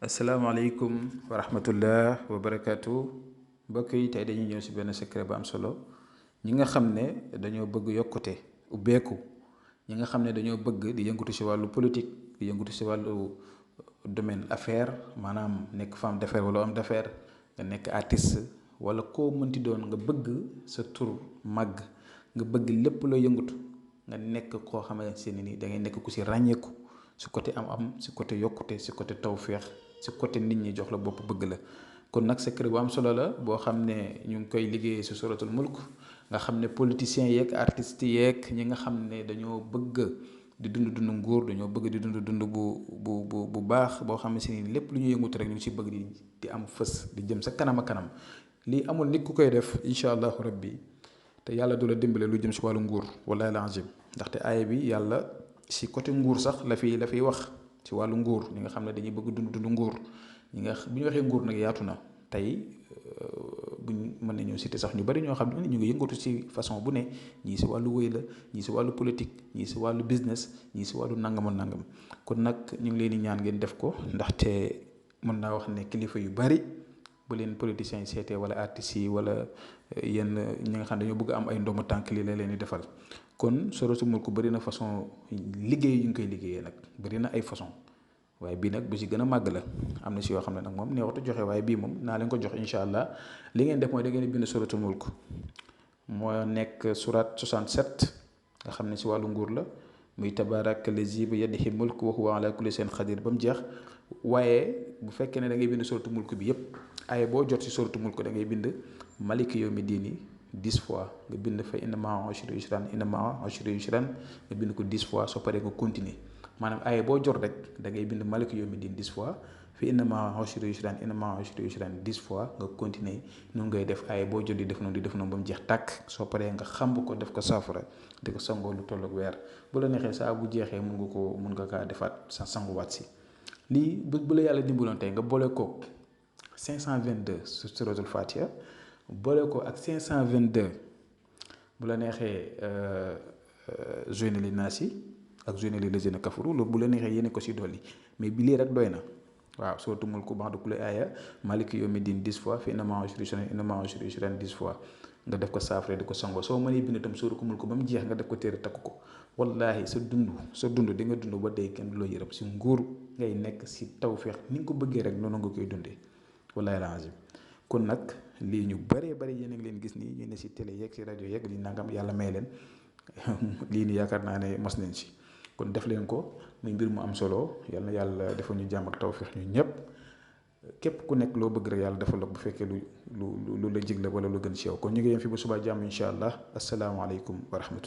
asalaamaaleykum wa rahmatullah wa barakaatu mbokk yi tey dañuy ñëw si benn secret bu am solo ñi nga xam ne dañoo bëgg yokkute ubbeeku ñi nga xam ne dañoo bëgg di yëngatu si wàllu politique di yëngatu si wàllu domaine affaire maanaam nekk femme d'affaires wala homme d'affaires nga nekk artiste wala koo mënti doon nga bëgg sa tur màgg nga bëgg lépp loo yëngatu nga nekk koo xamante ne ni da ngay nekk ku si ràññeeku si côté am-am si côté yokkute si côté tawféex si côté nit ñi jox la bopp bëgg la kon nag secret bu am solo la boo xam ne ñu ngi koy liggéeyee si suratul mulk nga xam ne politiciens yeeg artistes yeeg ñi nga xam ne dañoo bëgg di dund nguur dañoo bëgg di dund bu baax boo xam ne si ni lépp lu ñu yëngutu rek ñu ngi si bëgg di am fës di jëm sa kanam a kanam lii amul nit ku koy def incha allahu rabbi te yàlla du la dimbale lu jëm si wàllu nguur wallahi alazim ndaxte aaya bi yàlla si côté nguur sax la fiy wax ci wàllu nguur ñi nga xam ne dañuy bëgg dund nguur ñi nga bu ñu waxee nguur nag yaatu na tey buñ mën nañoo citer sax ñu bari ñoo xam ne ñu ngi yëngatu ci façon bu ne ñii si wàllu wëy la ñii si wàllu politique ñii si wàllu business ñii si wàllu nangam kon nag ñu ngi leen di ñaan ngeen def ko ndaxte mën naa wax ne kilifa yu bari bu leen politiciens yi seetee wala artistes yi wala yenn ñi nga xam ne dañoo bëgg am ay ndomu tànk li la leen di defal kon suratul mulk bëri na façon liggéey yu ñu koy liggéeyee nag bëri na ay façon waaye bii nag bu si gën a màgg la am na si yoo xam ne nag moom neexut a joxe waaye bii moom naa leen ko jox incha allah li ngeen def mooy da ngeen bind suratul mulk moo nekk surat 67 nga xam ne si wàllu nguur la muy tabaaraka lazi bi yadihi mulk wa huwa ala kulli shay'in qadir ba mu jeex waaye bu fekkee ne da ngay bind suratul mulk bi yépp ay boo jot si suratul mulk da ngay bind maliki yawmi diini 10 fois nga bind fa inna ma'a usri yusran inna ma'a usri yusran nga bind ko 10 fois soo paree nga continuer maanaam ay boo jot rek da ngay bind maliki yawmi diin 10 fois fi inna ma'a usri yusran inna ma'a usri yusran 10 fois nga continuer noonu ngay def ay boo jot di def noonu ba mu jeex tàkk soo paree nga xamb ko def ko saafara di ko sangoo lu tolloog weer bu la neexee saa bu jeexee mun nga kaa defaat sa sanguwaat si lii bu la yàlla dimbaloon tey nga boole ko 522 sur suratul fatiha boole ko ak 522 bu la neexee zuyna li naasi ak zuyna li lazina kafaru loolu bu la neexee yéene ko si dolli mais bi lii rek doy na waaw suratul mulk ba'da kulli aaya maliki yawmi diin 10 fois fi inna ma'a usri yusran inna ma'a usri yusran 10 fois nga def ko saafara di ko sangoo soo mënee bind itam suratul mulk ba mu jeex nga def ko téere takk ko wallahi sa dund di nga dund ba dee kenn du la yërëm si nguur ngay nekk si tawféex ni nga ko bëggee rek noonu nga koy dundee wallahi alazim kon nag lii ñu bëree bëri yéen a ngi leen gis nii ñu ne si télé yeeg si rajo yeeg li nangam yàlla may leen lii nii yaakaar naa ne mos nañ si kon def leen ko muy mbir mu am solo yal na yàlla defal ñu jàmm ak tawféex ñu ñëpp képp ku nekk loo bëgg rek yàlla defal la bu fekkee lu la jig la wala lu gën si yow kon ñu ngi yem fi ba subaa jàmm incha allah asalaamaaleykum wa rahmatulah.